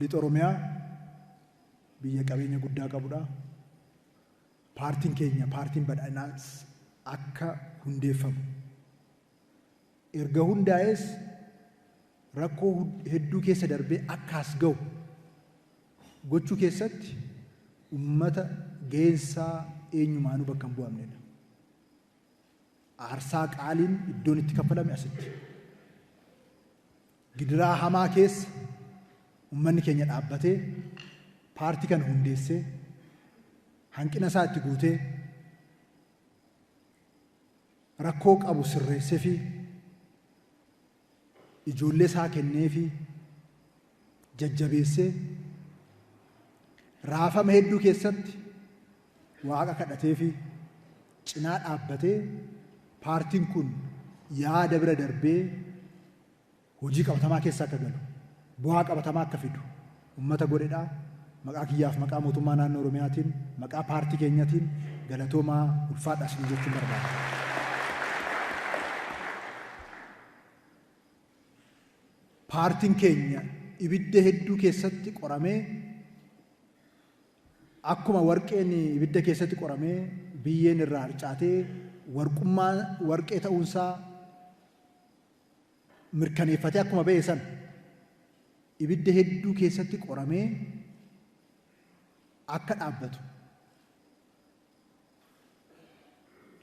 Lixa Oromiyaa biyya qabeenya guddaa qabudha. Paartiin keenya paartiin badhaadhinaas akka hundeeffamu. Erga hundaa'es rakkoo hedduu keessa darbee akka as gahu gochuu keessatti ummata gaheensaa eenyumaanuu bakka hin bu'amnedha. Aarsaa qaaliin iddoon itti kaffalame asitti. Gidiraa hamaa keessa ummanni keenya dhaabbatee paartii kana hundeessee hanqina isaa itti guutee rakkoo qabu sirreesseefii ijoollee isaa kenneefii jajjabeessee raafama hedduu keessatti waaqa kadhateefii cinaa dhaabbatee paartiin kun yaada bira darbee hojii qabatamaa keessa akka galu, bu'aa qabatamaa akka fidu ummata godhedha. Maqaa kiyyaaf maqaa mootummaa naannoo Oromiyaatiin, maqaa paartii keenyatiin galatoomaa ulfaadhaa isin jechuun barbaada. Paartiin keenya ibidda hedduu keessatti qoramee akkuma warqeen ibidda keessatti qoramee biyyeen irraa harcaatee warqummaa warqee ta'uunsaa mirkaneeffatee akkuma ba'e sana ibidda hedduu keessatti qoramee akka dhaabbatu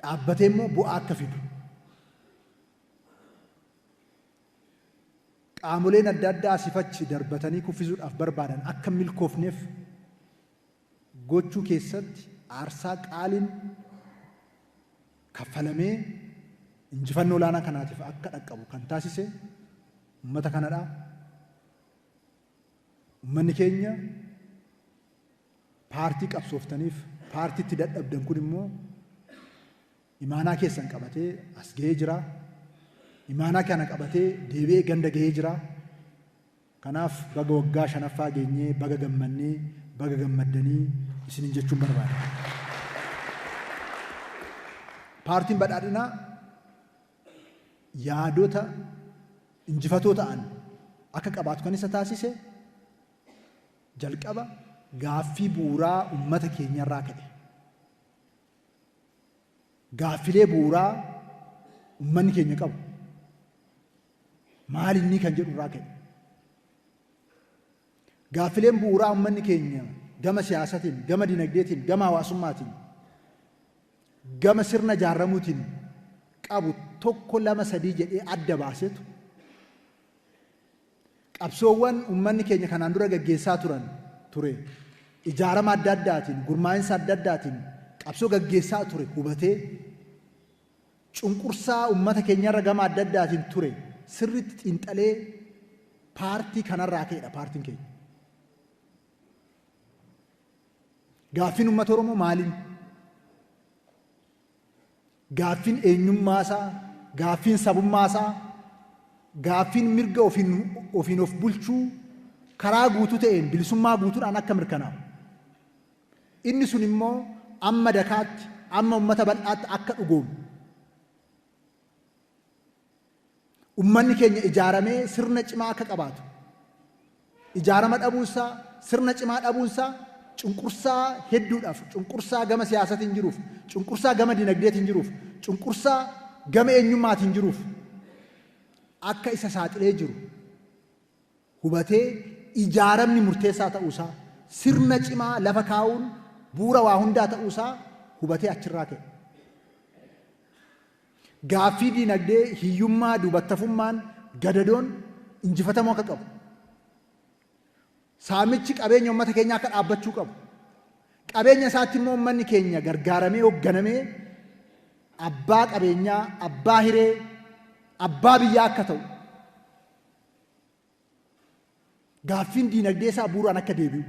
dhaabbatee immoo bu'aa akka fidu qaamoleen adda addaa asiif achi darbatanii kuffisuudhaaf barbaadan akka milkoofneef gochuu keessatti aarsaa qaaliin kaffalamee injifannoo olaanaa kanaatiif akka dhaqqabu kan taasise ummata kanadha. Ummanni keenya paartii qabsooftaniif paartii itti dadhabdan kun immoo imaanaa keessan qabatee as gahee jira. Imaanaa kana qabatee deebi'ee ganda gahee jira. Kanaaf baga waggaa shanaffaa geenyee baga gammannee baga gammaddanii isiniin jechuun barbaada. Paartiin badhaadhinaa yaadota injifatoo ta'an akka qabaatu kan isa taasise jalqaba gaaffii bu'uuraa uummata keenyarraa ka'e. Gaaffilee bu'uuraa uummanni keenya qabu maal inni kan jedhu irraa ka'e. Gaaffileen bu'uuraa uummanni keenya gama siyaasatiin, gama dinagdeetiin, gama hawaasummaatiin, gama sirna ijaaramuutiin qabu tokko lama sadii jedhee adda baasetu qabsoowwan uummanni keenya kanaan dura gaggeessaa turan ture ijaarama adda addaatiin gurmaa'insa adda addaatiin qabsoo gaggeessaa ture hubatee cunqursaa uummata keenyarra gama adda addaatiin ture sirriitti xiinxalee paartii kanarraa ka'edha paartiin keenya. Gaaffiin uummata Oromoo maaliin? Gaaffiin eenyummaasaa, gaaffiin sabummaasaa, gaaffiin mirga ofiin of bulchuu karaa guutuu ta'een bilisummaa guutuudhaan akka mirkanaa'u. Inni sun immoo amma dakaatti, amma uummata bal'aatti akka dhugoomu. Uummanni keenya ijaaramee sirna cimaa akka qabaatu. Ijaarama dhabuunsaa, sirna cimaa dhabuunsaa cunqursaa hedduudhaaf, cunqursaa gama siyaasatiin jiruuf, cunqursaa gama dinagdeetiin jiruuf, cunqursaa gama eenyummaatiin jiruuf akka isa saaxilee jiru hubatee ijaaramni murteessaa ta'uusaa, sirna cimaa lafa kaa'uun bu'uura waa hundaa ta'uusaa hubatee achirraa ka'e. Gaaffii dinagdee hiyyummaa duubattafummaan gadadoon injifatamuu akka qabu. Saamichi qabeenya uummata keenyaa akka dhaabbachuu qabu. Qabeenya isaatti immoo uummanni keenya gargaaramee hoogganamee abbaa qabeenyaa, abbaa hiree, abbaa biyyaa akka ta'u. Gaaffiin diinagdee isaa bu'uuraan akka deebi'u.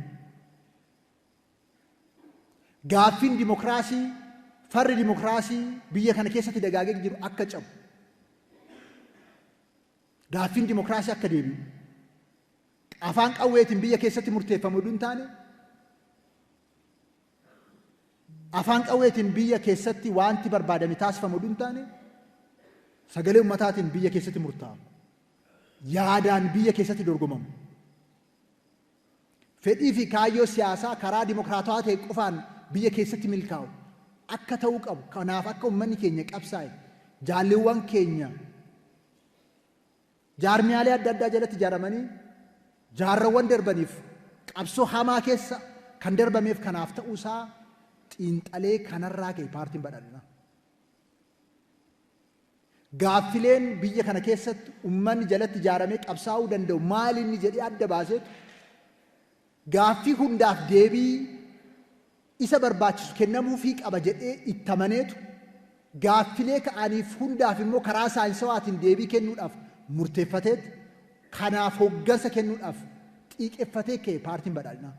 Gaaffiin dimokiraasii farri dimokiraasii biyya kana keessatti dagaagee jiru akka cabu. Gaaffiin dimokiraasii akka deebi'u. Afaan qawweetiin biyya keessatti murteeffamu oduu hin taane afaan qawweetiin biyya keessatti wanti barbaadame taasifamu oduu hin taane sagalee ummataatiin biyya keessatti murtaa'u. Yaadaan biyya keessatti dorgomamu. Fedhii fi kaayyoo siyaasaa karaa dimokiraatawaa ta'e qofaan biyya keessatti milkaa'u akka ta'uu qabu, kanaaf akka uummanni keenya qabsaa'e, jaalleewwan keenya jaarmiyaalee adda addaa jalatti ijaaramanii jaarrawwan darbaniif qabsoo hamaa keessa kan darbameef kanaaf ta'uusaa xiinxalee kanarraa ka'e paartiin badhaadhinaa. Gaaffileen biyya kana keessatti uummanni jalatti ijaaramee qabsaa'uu danda'u maal inni jedhee adda baaseetu gaaffii hundaaf deebii isa barbaachisu kennamuufii qaba jedhee itti amaneetu gaaffilee ka'aniif hundaaf immoo karaa saayinsawaatiin deebii kennuudhaaf murteeffateet kanaaf hoggansa kennuudhaaf xiiqeffatee ka'e paartiin badhaadhinaa.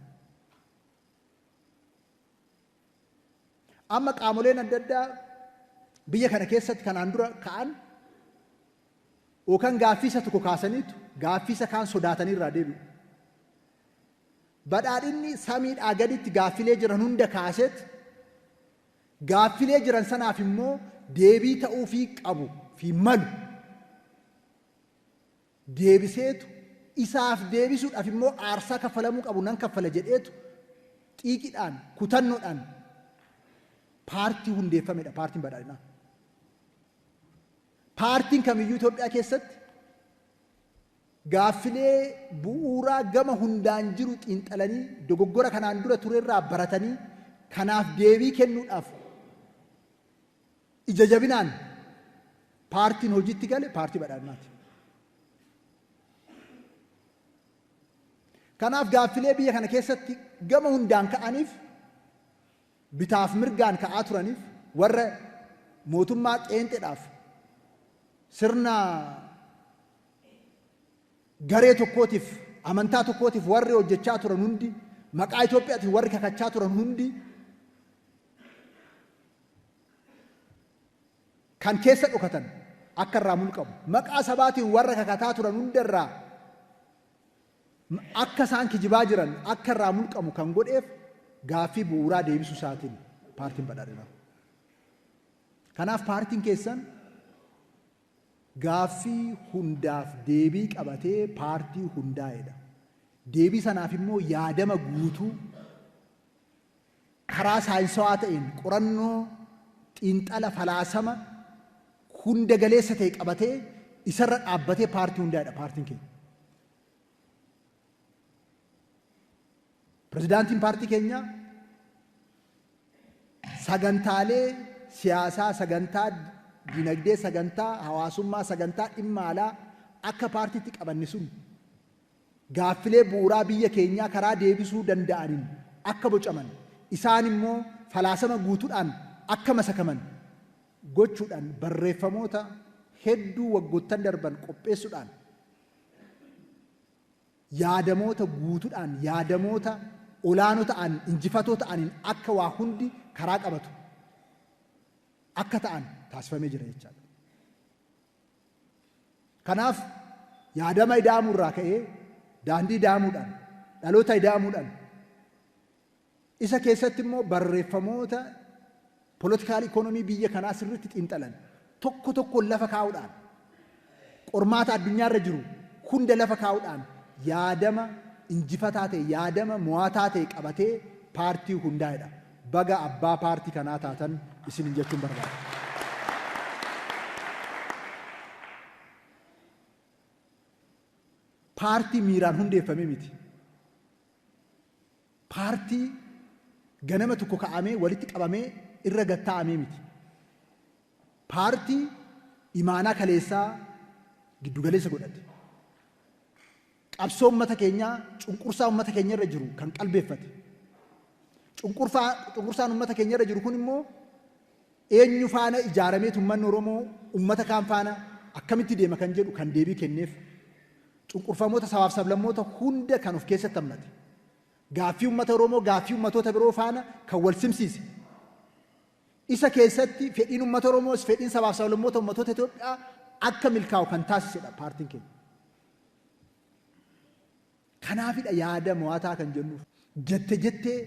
Amma qaamoleen adda addaa biyya kana keessatti kanaan dura ka'an yookaan gaaffii isa tokko kaasaniitu gaaffii isa kaan sodaatanii irraa deebi'u. Badhaadhinni samiidhaa gaditti gaaffilee jiran hunda kaaseet gaaffilee jiran sanaaf immoo deebii ta'uufii qabu fi malu deebiseetu isaaf deebisuudhaaf immoo aarsaa kaffalamuu qabu nan kaffala jedheetu xiiqiidhaan kutannoodhaan paartii hundeeffamedha paartiin badhaadhinaa. Paartiin kamiyyuu Itoophiyaa keessatti gaaffilee bu'uuraa gama hundaan jiru xiinxalanii dogoggora kanaan dura turerraa baratanii kanaaf deebii kennuudhaaf ija jabinaan paartiin hojiitti gale paartii badhaadhinaati. Kanaaf gaaffilee biyya kana keessatti gama hundaan ka'aniif bitaaf mirgaan ka'aa turaniif warra mootummaa qeenxeedhaaf sirna garee tokkootiif amantaa tokkootiif warri hojjechaa turan hundi maqaa Itoophiyaatiin warri kakachaa turan hundi kan keessa dhokatan akka irraa mulqamu maqaa sabaatiin warra kakataa turan hundarraa akka isaan kijibaa jiran akka irraa mulqamu kan godheef gaaffii bu'uuraa deebisuu isaatiin paartiin badhaadhinaa. Kanaaf paartiin keessan gaaffii hundaaf deebii qabatee paartii hundaa'edha. Deebii sanaaf immoo yaadama guutuu karaa saayinsawaa ta'een qorannoo xiinxala falaasama hunda galeessa ta'e qabatee isarra dhaabbatee paartii hundaa'edha paartiin keenya. Pirezidaantiin paartii keenyaa sagantaalee siyaasaa, sagantaa dinagdee, sagantaa hawaasummaa, sagantaa dhimma alaa akka paartiitti qabanne sun gaaffilee bu'uuraa biyya keenyaa karaa deebisuu danda'aniin akka bocaman isaan immoo falaasama guutuudhaan akka masakaman gochuudhaan barreeffamoota hedduu waggoottan darban qopheessuudhaan yaadamoota guutuudhaan yaadamoota olaanoo ta'an injifatoo ta'aniin akka waa hundi karaa qabatu akka ta'an taasifamee jira jechaadha. Kanaaf yaadama ida'amuu irraa ka'ee daandii ida'amuudhaan dhaloota ida'amuudhaan isa keessatti immoo barreeffamoota political economy biyya kanaa sirriitti xiinxalan tokko tokkoon lafa kaa'uudhaan qormaata addunyaarra jiru hunda lafa kaa'uudhaan yaadama injifataa ta'e yaadama mo'ataa ta'e qabatee paartii hundaa'edha. Baga abbaa paartii kanaa taatan isinin jechuun barbaada. Paartii miiraan hundeeffame miti. Paartii ganama tokko ka'amee walitti qabamee irra gattaa'amee miti. Paartii imaanaa kaleessaa giddugaleessa godhate. Qabsoo uummata keenyaa cunqursaa uummata keenya irra jiru kan qalbeeffate. Cunqursaan uummata keenya irra jiru kun immoo eenyu faana ijaarameetu uummanni Oromoo uummata kaan faana akkamitti deema kan jedhu kan deebii kenneef cunqurfamoota sabaaf sablammoota hunda kan of keessatti hammate. Gaaffii uummata Oromoo gaaffii uummatoota biroo faana kan wal simsiise. Isa keessatti fedhiin uummata Oromoos fedhiin sabaaf sablammoota uummatoota Itoophiyaa akka milkaa'u kan taasisedha paartiin keenya. Kanaafidha yaada mo'ataa kan jennuuf. Jette jettee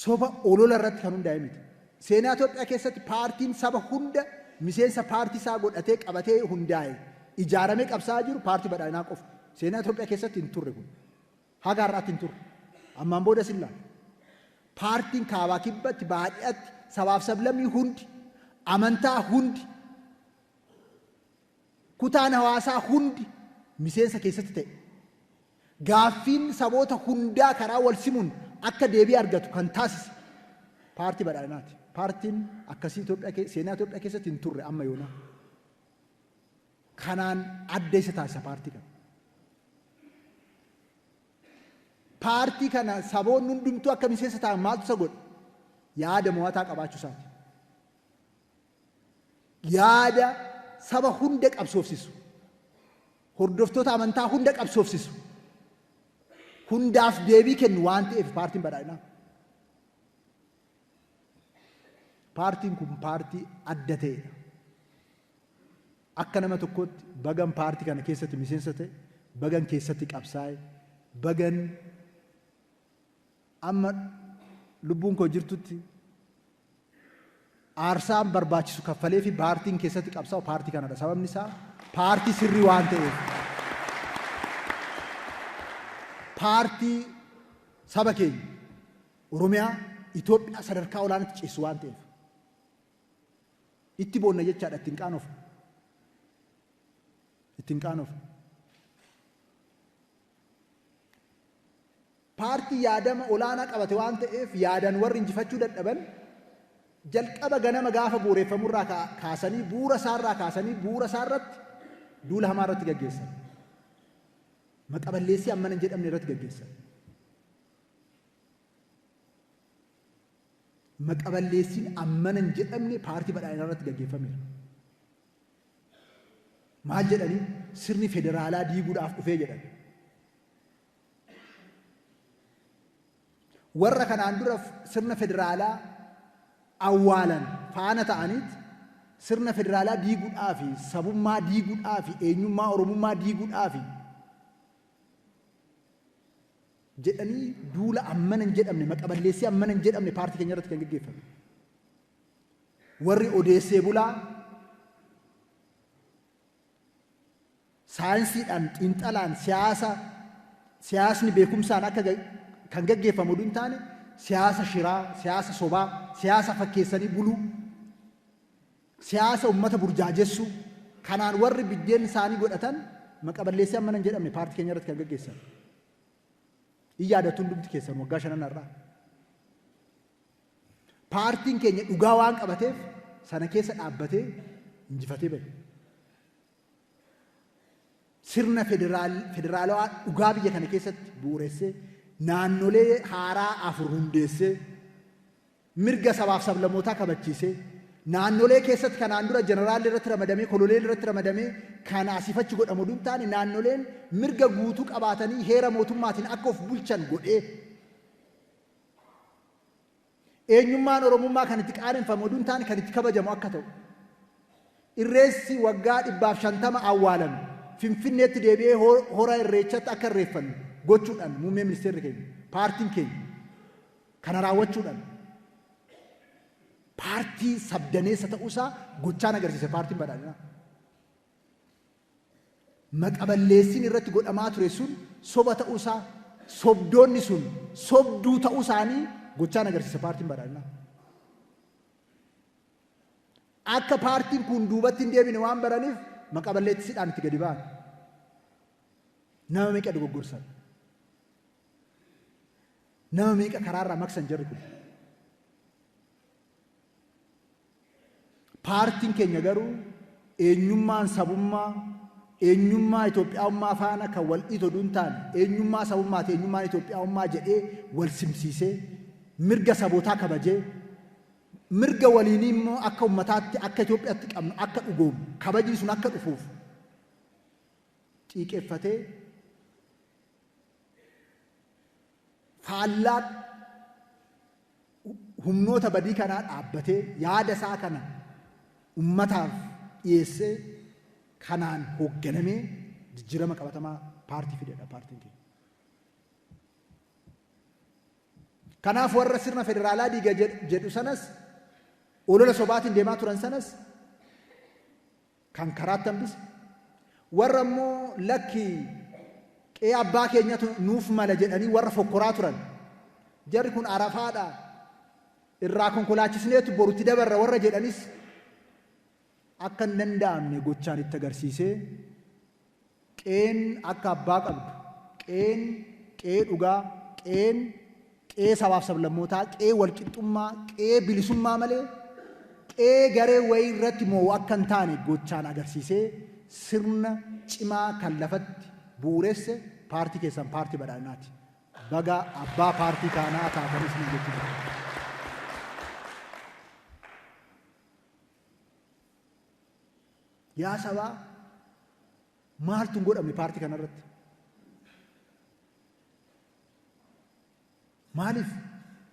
soba olola irratti kan hundaa'e miti. Seenaa Itoophiyaa keessatti paartiin saba hunda miseensa paartii isaa godhatee qabatee hundaa'e ijaaramee qabsaa'aa jiru paartii badhaadhinaa qofa. Seenaa Itoophiyaa keessatti hin turre kun. Haga har'aatti hin turre. Ammaan boodas hin laalu. Paartiin kaabaa kibbatti baadiyyaatti sabaaf sablammii hundi, amantaa hundi, kutaan hawaasaa hundi miseensa keessatti ta'e. Gaaffiin saboota hundaa karaa wal simuun akka deebii argatu kan taasise paartii badhaadhinaati. Paartiin akkasii Itoophiyaa seenaa Itoophiyaa keessatti hin turre amma yoonaa. Kanaan adda isa taasisa paartii kana. Paartii kana saboonni hundumtuu akka miseensa ta'an maaltu isa godhe? Yaada mo'ataa qabaachuu isaati. Yaada saba hunda qabsoofsisu, hordoftoota amantaa hunda qabsoofsisu, hundaaf deebii kennu waan ta'eef paartiin badhaadhinaa. Paartiin kun paartii adda ta'edha. Akka nama tokkootti bagan paartii kana keessatti miseensa ta'e, bagan keessatti qabsaa'e, bagan amma lubbuun koo jirtutti aarsaan barbaachisu kaffalee fi paartiin keessatti qabsaa'u paartii kanadha. Sababni isaa paartii sirrii waan ta'eef. Paartii saba keenya Oromiyaa Itoophiyaa sadarkaa olaanaatti ceessu waan ta'eef. Itti boonna jechaadha, ittiin qaanofna. Ittiin qaanofna. Paartii yaadama olaanaa qabate waan ta'eef yaadaan warri injifachuu dadhaban jalqaba ganama gaafa bu'uureffamurraa kaasanii bu'uura isaarraa kaasanii bu'uura isaarratti duula hamaa irratti gaggeessan. Maqaballeessii hammana hin jedhamne irratti gaggeessan. Maqaballeessiin hammana hin jedhamne paartii badhaadhinaa irratti gaggeeffameera. Maal jedhanii? Sirni federaalaa diiguudhaaf dhufee jedhan. Warra kanaan dura sirna federaalaa awwaalan faana ta'aniit sirna federaalaa diiguudhaafi sabummaa diiguudhaafi eenyummaa Oromummaa diiguudhaafi jedhanii duula ammana hin jedhamne, maqaballeessii ammana hin jedhamne paartii keenya irratti kan gaggeeffame. Warri odeessee bulaa saayinsiidhaan xiinxalaan siyaasa siyaasni beekumsaan akka kan gaggeeffamu oduu hin taane siyaasa shiraa, siyaasa sobaa, siyaasa fakkeessanii buluu, siyaasa ummata burjaajessuu kanaan warri biddeen isaanii godhatan maqaballeessii hammana hin jedhamne paartii keenya irratti kan gaggeessan. In yaadattu hundumti keessan waggaa shanan har'aa. Paartiin keenya dhugaa waan qabateef sana keessa dhaabbatee injifatee bahe. Sirna federaalawaa dhugaa biyya kana keessatti bu'uuressee, naannolee haaraa 4 hundeessee, mirga sabaaf sablammootaa kabachiisee, naannolee keessatti kanaan dura jeneraalli irratti ramadamee, koloneelli irratti ramadamee kan asiif achi godhamu oduu hin taane naannoleen mirga guutuu qabaatanii heera mootummaatiin akka of bulchan godhee, Eenyummaan Oromummaa kan itti qaaneffamu oduu hin taane kan itti kabajamu akka ta'u. Irreessi waggaa 150 awwaalame Finfinneetti deebi'ee hora Irreechatti akka irreeffannu gochuudhaan muummeen ministeerri keenya, paartiin keenya kana raawwachuudhaan paartii sabdaneessa ta'uusaa gochaan agarsiise paartiin badhaadhinaa. Maqaballeessiin irratti godhamaa ture sun soba ta'uusaa, sobdoonni sun sobduu ta'uu isaanii gochaan agarsiisa paartiin badhaadhinaa. Akka paartiin kun duubatti hin deebine waan baraniif maqaballeessiidhaan itti gadi ba'an. Nama meeqa dogoggorsan? Nama meeqa karaarraa maqsan jarri kun? Paartiin keenya garuu eenyummaan sabummaa eenyummaa Itoophiyaawummaa faana kan wal dhiitu oduu hin taane eenyummaa sabummaati eenyummaan Itoophiyaawummaa jedhee wal simsiisee mirga sabootaa kabajee mirga waliinii immoo akka ummataatti akka Itoophiyaatti qabnu akka dhugoomu kabajni sun akka dhufuuf xiiqeffatee faallaa humnoota badii kanaa dhaabbatee yaada isaa kana ummataaf dhiyeessee kanaan hoogganamee jijjiirama qabatamaa paartii fidedha paartiin keenya. Kanaaf warra sirna federaalaa diiga jedhu sanas olola sobaatiin deemaa turan sanas kan karaatti hambise, warra immoo lakki Qe'ee abbaa keenyatu nuuf mala jedhanii warra fokkoraa turan. Jarri kun arafaadha. Irraa konkolaachisneetu borutti dabarra warra jedhanis akka hin danda'amne gochaan itti agarsiisee, qe'een akka abbaa qabdu, qe'een qe'ee dhugaa, qe'een qe'ee sabaaf sablammootaa, qe'ee walqixxummaa, qe'ee bilisummaa malee qe'ee garee wayii irratti moo'u akka hin taane gochaan agarsiisee sirna cimaa kan lafatti bu'uuresse paartii keessan, Paartii Badhaadhinaati. Baga abbaa paartii kanaa taatanis ni jechuudha. Yaa sabaa, maaltu hin godhamne paartii kanarratti? Maaliif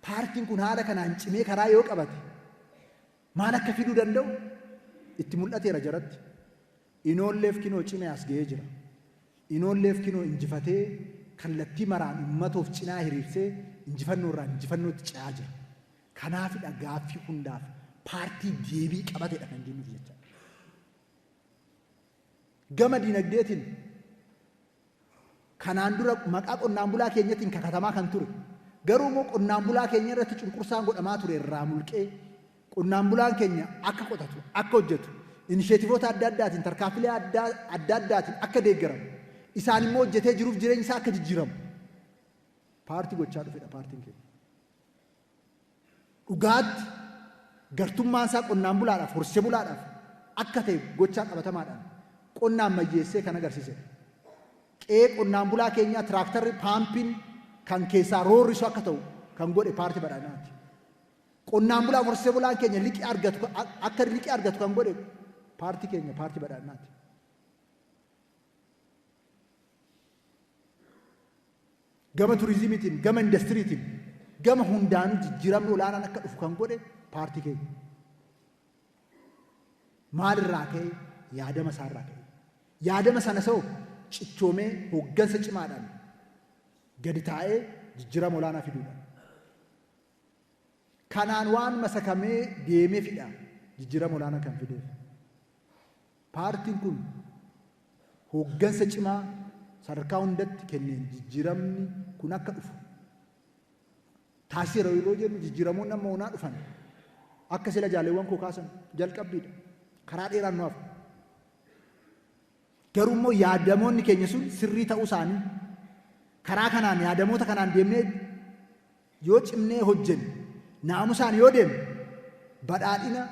paartiin kun haala kanaan cimee karaa yoo qabate maal akka fiduu danda'u itti mul'ateera jaratti. Inoolleef kinoo cimee as ga'ee jira. Inoolleef kinoo injifatee kallattii maraan uummatoof cinaa hiriirsee injifannoo irraa injifannootti ce'aa jira. Kanaafidha gaaffii hundaaf paartii deebii qabatedha kan jennuuf jecha. Gama dinagdeetiin kanaan dura maqaa qonnaan bulaa keenyatiin kakatamaa kan ture, garuu immoo qonnaan bulaa keenya irratti cunqursaan godhamaa ture irraa mulqee, qonnaan bulaan keenya akka qotatu, akka hojjetu, inisheetivoota adda addaatiin, tarkaanfilee adda addaatiin akka deeggaramu, isaan immoo hojjetee jiruuf jireenya isaa akka jijjiiramu paartii gochaa dhufedha paartiin keenya. Dhugaatti gartummaan isaa qonnaan bulaadhaaf, horsiisee bulaadhaaf akka ta'e gochaa qabatamaadhaan qonna ammayyeessee kan agarsiisedha. Qe'ee qonnaan bulaa keenyaa tiraaktarri, paampiin kan keessaa roorrisu akka ta'u kan godhe Paartii Badhaadhinaati. Qonnaan bulaa, horsiisee bulaan keenya liqii argatu akka liqii argatu kan godhe paartii keenya, Paartii Badhaadhinaati. Gama turizimiitiin, gama indastiriitiin, gama hundaanuu jijjiiramni olaanaan akka dhufu kan godhe paartii keenya. Maalirraa ka'e? Yaadama isaarraa ka'e. Yaadama sana sa'o cichoomee hooggansa cimaadhaan gadi taa'ee jijjiirama olaanaa fiduudhaan. Kanaan waan masakamee deemeefidha jijjiirama olaanaa kan fideef. Paartiin kun hooggansa cimaa sadarkaa hundatti kenneen jijjiiramni kun akka dhufu taasiseera yeroo jennu, jijjiiramoonni amma onaa dhufan akka sila jaaleewwan koo kaasan jalqabbiidha. Karaa dheeraan nu hafa. Garuu immoo yaadamoonni keenya sun sirrii ta'uu isaanii, karaa kanaan yaadamoota kanaan deemnee yoo cimnee hojjenne, naamusaan yoo deemne, badhaadhina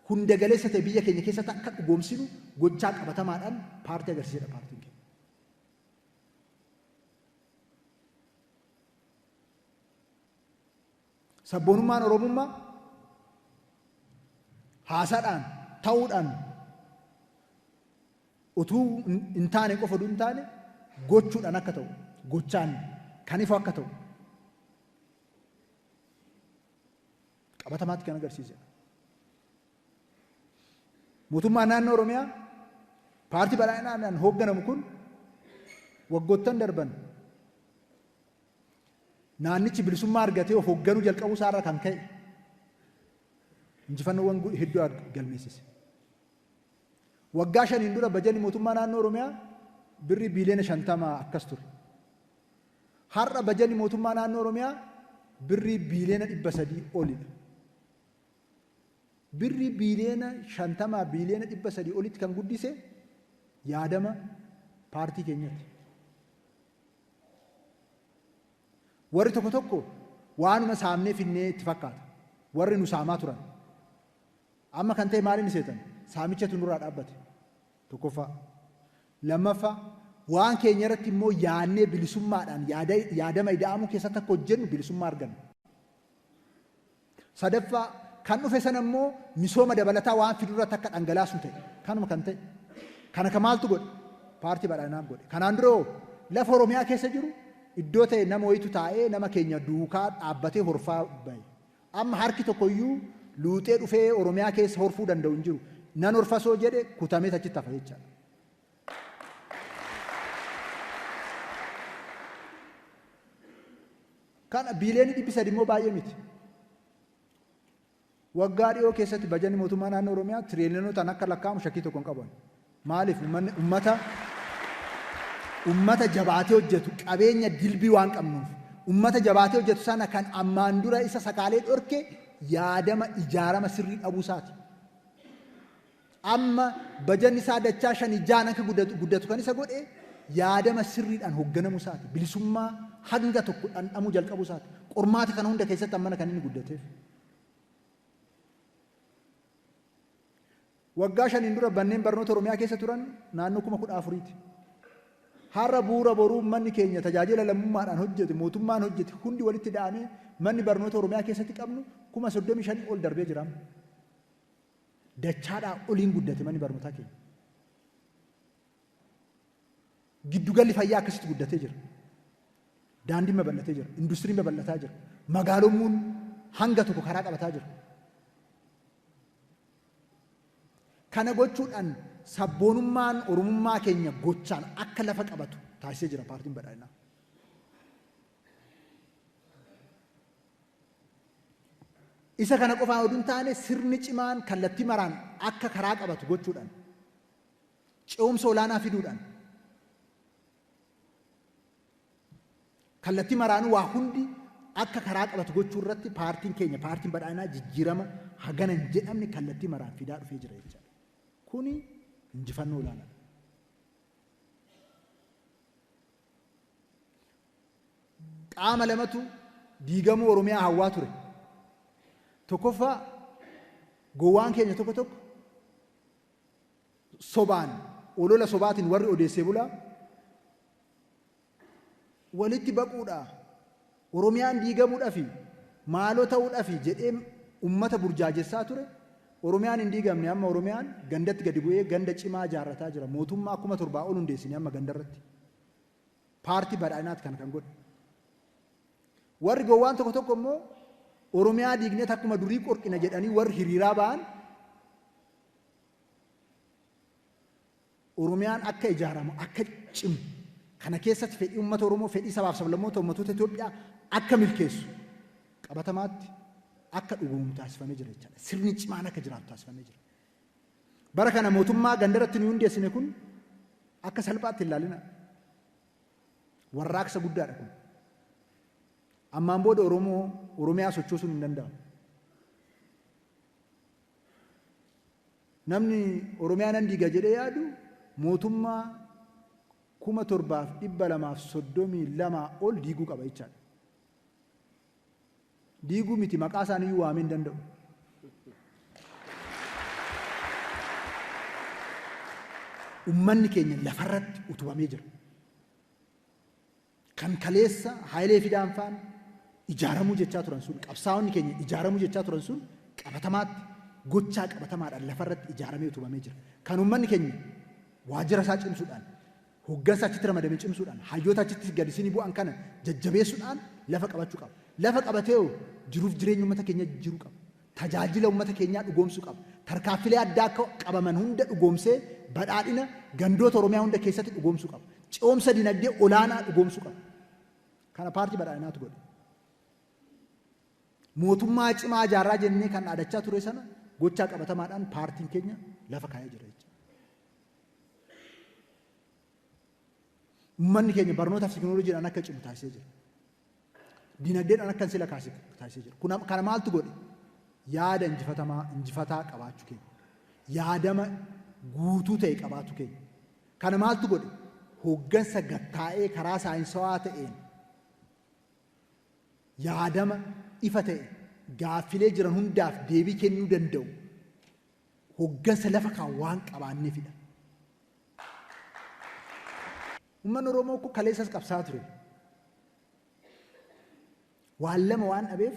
hunda galeessa ta'e biyya keenya keessatti akka dhugoomsinu gochaa qabatamaadhaan paartii agarsiisedha paartiin keenya. Sabboonummaan Oromummaa haasaadhaan ta'uudhaan utuu hin taane qofa utuu hin taane, gochuudhaan akka ta'u, gochaan kan ifu akka ta'u qabatamaatti kan agarsiisedha. Mootummaan naannoo Oromiyaa Paartii Badhaadhinaan hoogganamu kun waggoottan darban naannichi bilisummaa argatee of hoogganuu jalqabuu isaarraa kan ka'e injifannoowwan hedduu galmeessise. Waggaa 5n dura bajanni mootummaa naannoo Oromiyaa birrii biiliyoona 50 akkas ture. Har'a bajanni mootummaa naannoo Oromiyaa birrii biiliyoona 300 olidha. Birrii biiliyoona 50 biiliyoona 300 olitti kan guddise yaadama paartii keenyati. Warri tokko tokko waanuma saamnee finnee itti fakkaata. Warri nu saamaa turan. Amma kan ta'e maaliin seetan? Saamichatu nurraa dhaabbate. Tokkoffaa. Lammaffaa, waan keenya irratti immoo yaadnee bilisummaadhaan yaadama ida'amuu keessatti akka hojjennu bilisummaa arganna. Sadaffaa, kan dhufe sana immoo misooma dabalataa waan fidu irratti akka dhangalaasnu ta'e. Kanuma kan ta'e. Kana kan maaltu godhe? Paartii Badhaadhinaa godhe. Kanaan dura hoo lafa Oromiyaa keessa jiru iddoo ta'e nama wayitu taa'ee nama keenya duukaa dhaabbatee horfaa bahe. Amma harki tokkoyyuu luuxee dhufee Oromiyaa keessa horfuu danda'u hin jiru. Nan horfasoo jedhe kutamee achitti hafa jechaadha. Kana biiliyoonni 300 immoo baay'ee miti. Waggaa dhiyoo keessatti bajanni mootummaa naannoo Oromiyaa tiriiliyonotaan akka lakkaa'amu shakkii tokko hin qaban. Maaliif? Ummata Ummata jabaatee hojjetu qabeenya dilbii waan qabnuuf, ummata jabaatee hojjetu sana kan ammaan dura isa sakaalee dhorke yaadama ijaarama sirrii dhabuu isaati. Amma bajanni isaa dachaa shanii ja'an akka guddatu kan isa godhe yaadama sirriidhaan hoogganamuu isaati. Bilisummaa hanga tokko dhandhamuu jalqabuu isaati. Qormaata kana hunda keessatti ammana kan inni guddateef. Waggaa 5n dura manneen barnoota Oromiyaa keessa turan naannoo 14,000ti. Har'a bu'uura boruu uummanni keenya tajaajila lammummaadhaan hojjete, mootummaan hojjete hundi walitti da'amee manni barnoota Oromiyaa keessatti qabnu 35,000 ol darbee jira amma. Dachaadhaa oliin guddate manni barnootaa keenya. Giddugalli fayyaa akkasitti guddatee jira. Daandiin babal'atee jira. Industiriin babal'ataa jira. Magaalomuun hanga tokko karaa qabataa jira. Kana gochuudhaan sabboonummaan Oromummaa keenya gochaan akka lafa qabatu taasisee jira paartiin badhaadhinaa. Isa kana qofaan oduu hin taane, sirni cimaan kallattii maraan akka karaa qabatu gochuudhaan, ce'umsa olaanaa fiduudhaan, kallattii maraanuu waa hundi akka karaa qabatu gochuu irratti paartiin keenya, paartiin badhaadhinaa, jijjiirama hagana hin jedhamne kallattii maraan fidaa dhufee jira jechaadha. Kuni injifannoo olaanaadha. Qaama lamatu diigamuu Oromiyaa hawwaa ture. Tokkoffaa, gowwaan keenya tokko tokko sobaan, olola sobaatiin warri odeessee bulaa walitti baquudha, Oromiyaan diigamuudhafi maaloo ta'uudhafi jedhee ummata burjaajessaa ture. Oromiyaan hin diigamne. Amma Oromiyaan gandatti gadi bu'ee ganda cimaa ijaarrataa jira. Mootummaa 7,000 ol hundeessine amma gandarratti. Paartii badhaadhinaati kana kan godhe. Warri gowwaan tokko tokko immoo Oromiyaa diignee akkuma durii qorqina jedhanii warri hiriiraa ba'an, Oromiyaan akka ijaaramu, akka cimu, kana keessatti fedhii uummata Oromoo, fedhii sabaaf sablammoota uummattoota Itoophiyaa akka milkeessu qabatamaatti akka dhugoomu taasifamee jira jechaadha. Sirni cimaan akka jiraatu taasifamee jira. Bara kana mootummaa gandarratti nu hundeessine kun akka salphaatti hin ilaalina. Warraaqsa guddaadha kun. Ammaan booda Oromoo Oromiyaa sochoosuun hin danda'amu. Namni Oromiyaa nan diiga jedhee yaadu mootummaa 7,232 ol diiguu qaba jechaadha. Diiguu miti, maqaa isaaniiyyuu waamee hin danda'u. Ummanni keenya lafarratti utubamee jira. Kan kaleessa Hayilee Fidaan faan ijaaramuu jechaa turan sun, qabsaa'onni keenya ijaaramuu jechaa turan sun, qabatamaatti, gochaa qabatamaadhaan lafarratti ijaaramee utubamee jira. Kan ummanni keenya waajjira isaa cimsuudhaan, hoggansa achitti ramadame cimsuudhaan, hayyoota achitti gadi isinii bu'an kana jajjabeessuudhaan lafa qabachuu qaba. Lafa qabatee hoo jiruuf jireenya uummata keenyaa jijjiiruu qaba. Tajaajila uummata keenyaa dhugoomsuu qaba. Tarkaanfilee addaa akka qabaman hunda dhugoomsee badhaadhina gandoota Oromiyaa hunda keessatti dhugoomsuu qaba. Ce'umsa dinagdee olaanaa dhugoomsuu qaba. Kana paartii badhaadhinaatu godhe. Mootummaa cimaa ijaarraa jennee kan dhaadachaa ture sana gochaa qabatamaadhaan paartiin keenya lafa kaa'ee jira jechuudha. Uummanni keenya barnootaaf tekinooloojiidhaan akka cimu taasisee jira. Dinagdeedhaan akka sila kaase taasisee jira. Kun kana maaltu godhe? Yaada injifatamaa, injifataa qabaachuu keenya. Yaadama guutuu ta'e qabaachuu keenya. Kana maaltu godhe? Hooggansa gattaa'ee karaa saayinsawaa ta'een yaadama ifa ta'e gaaffilee jiran hundaaf deebii kennuu danda'u hooggansa lafa kaa'u waan qabaanneefidha. Uummanni Oromoo kun kaleessas qabsaa ture. Waan lama waan dhabeef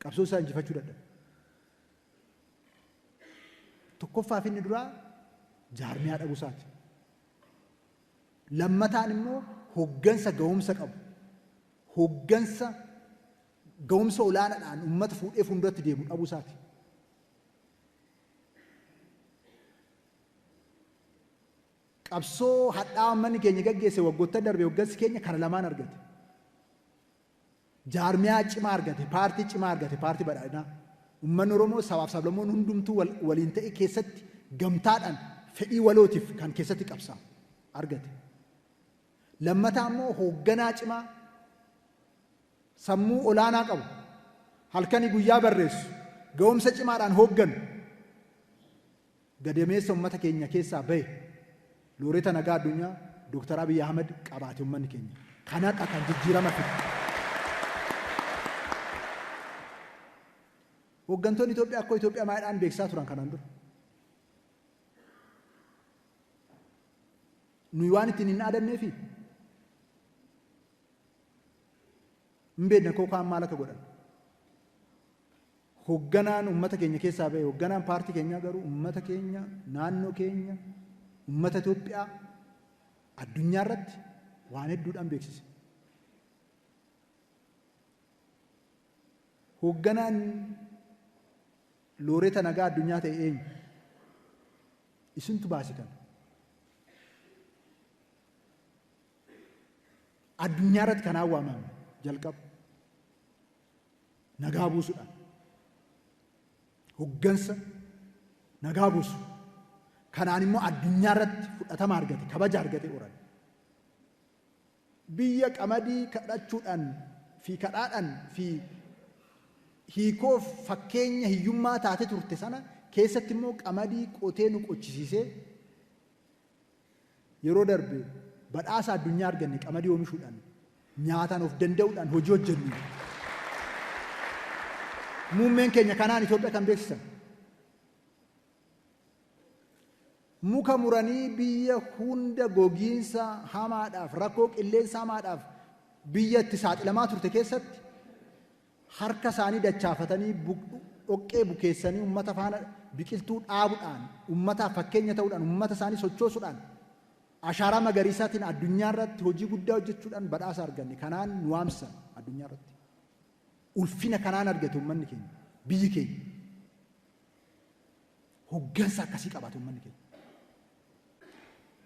qabsoo isaa injifachuu dadhabe. Tokkoffaaf inni duraa jaarmiyaa dhabuu isaati. Lammataan immoo hooggansa ga'umsa qabu, hooggansa ga'umsa olaanaadhaan uummata fuudhee fuulduratti deemu dhabuu isaati. Qabsoo hadhaa'aa uummanni keenya gaggeesse waggoottan darbe hooggansi keenya kana lamaan argate. Jaarmiyaa cimaa argate, paartii cimaa argate, paartii badhaadhinaa. Uummanni Oromoo, sabaaf sablammoonni hundumtuu waliin ta'e keessatti gamtaadhaan fedhii walootiif kan keessatti qabsaa'u argate. Lammataa immoo hoogganaa cimaa sammuu olaanaa qabu, halkanii guyyaa barreessu, ga'umsa cimaadhaan hoogganu, gadameessa uummata keenya keessaa bahe, Looreeta Nagaa Addunyaa Dooktar Abiy Ahmed qabaate uummanni keenya. Kanadha kan jijjiirama fide. Hooggantoonni Itoophiyaa akka Itoophiyaa maayidhaan beeksisaa turan kanaan dura? Nuyi waan ittiin hin dhaadanneefi? Hin beekna koo kaan maal akka godhan. Hoogganaan uummata keenya keessaa ba'e, hoogganaan paartii keenyaa garuu uummata keenya, naannoo keenya, uummata Itoophiyaa addunyaa irratti waan hedduudhaan beeksise. Hoogganaan Looreeta Nagaa Addunyaa ta'e eenyu? Isintu baase kana. Addunyaa irratti kanaan waamame jalqaba. Nagaa buusuudhaan. Hoggansa nagaa buusu. Kanaan immoo addunyaa irratti fudhatama argate, kabaja argate horan. Biyya qamadii kadhachuudhaan fi kadhaadhaan fi hiikoof fakkeenya hiyyummaa taate turte sana keessatti immoo qamadii qotee nu qochisiisee, yeroo darbe badhaasa addunyaa arganne qamadii oomishuudhaan, nyaataan of danda'uudhaan hojii hojjennu. Muummeen keenya kanaan Itoophiyaa kan beeksisan. Muka muranii biyya hunda gogiinsa hamaadhaaf, rakkoo qilleensa hamaadhaaf biyya itti saaxilamaa turte keessatti harka isaanii dachaafatanii, dhoqqee bukeessanii, uummata faana biqiltuu dhaabuudhaan, uummataaf fakkeenya ta'uudhaan, uummata isaanii sochoosuudhaan, ashaaraa magariisaatiin addunyaa irratti hojii guddaa hojjechuudhaan badhaasa arganne. Kanaan nu waamsisan addunyaa irratti. Ulfina kanaan argate uummanni keenya, biyyi keenya. Hoggansa akkasii qabaate uummanni keenya.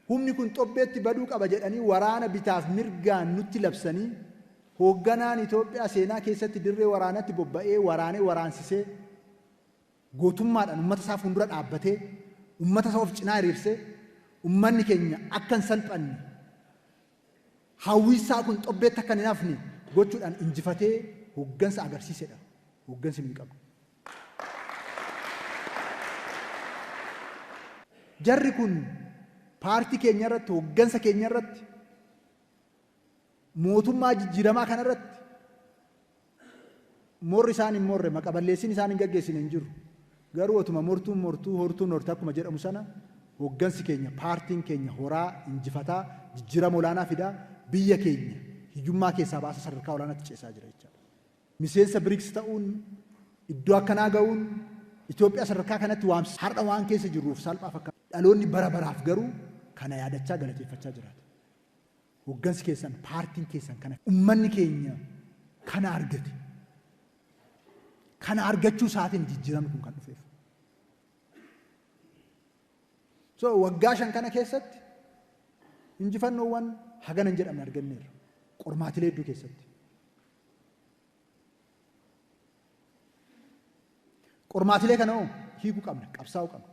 Humni kun xobbeetti baduu qaba jedhanii waraana bitaaf mirgaan nutti labsanii, hoogganaan Itoophiyaa seenaa keessatti dirree waraanatti bobba'ee waraanee waraansisee, gootummaadhaan uummata isaa fuuldura dhaabbatee, uummata isaa of cinaa hiriirsee, uummanni keenya akka hin salphanne, hawwiisaa kun xobbeetti akka hin hafne gochuudhaan injifatee hooggansa agarsiisedha. Hooggansi nuyi qabnu. Jarri kun paartii keenya irratti, hooggansa keenya irratti, mootummaa jijjiiramaa kana irratti morri isaan hin morre, maqa balleessiin isaan hin gaggeessine hin jiru. Garuu otuma mortuun mortuu hortuun horte akkuma jedhamu sana, hooggansi keenya, paartiin keenya horaa, injifataa, jijjiirama olaanaa fidaa, biyya keenya hiyyummaa keessaa baasa sadarkaa olaanaatti ceesaa jira jechaadha. Miseensa BRICS ta'uun, iddoo akkanaa ga'uun, Itoophiyaa sadarkaa kanatti waamsisa. Har'a waan keessa jirruuf salphaa fakkaata. Dhaloonni bara baraaf garuu kana yaadachaa galateeffachaa jiraata. Hooggansi keessan, paartiin keessan kana, uummanni keenya kana argate. Kana argachuu isaatiin jijjiiramni kun kan dhufeef. So waggaa 5 kana keessatti injifannoowwan hagana hin jedhamne arganneerra. Qormaatilee hedduu keessatti. Qormaatilee kana hoo hiikuu qabna, qabsaa'uu qabna.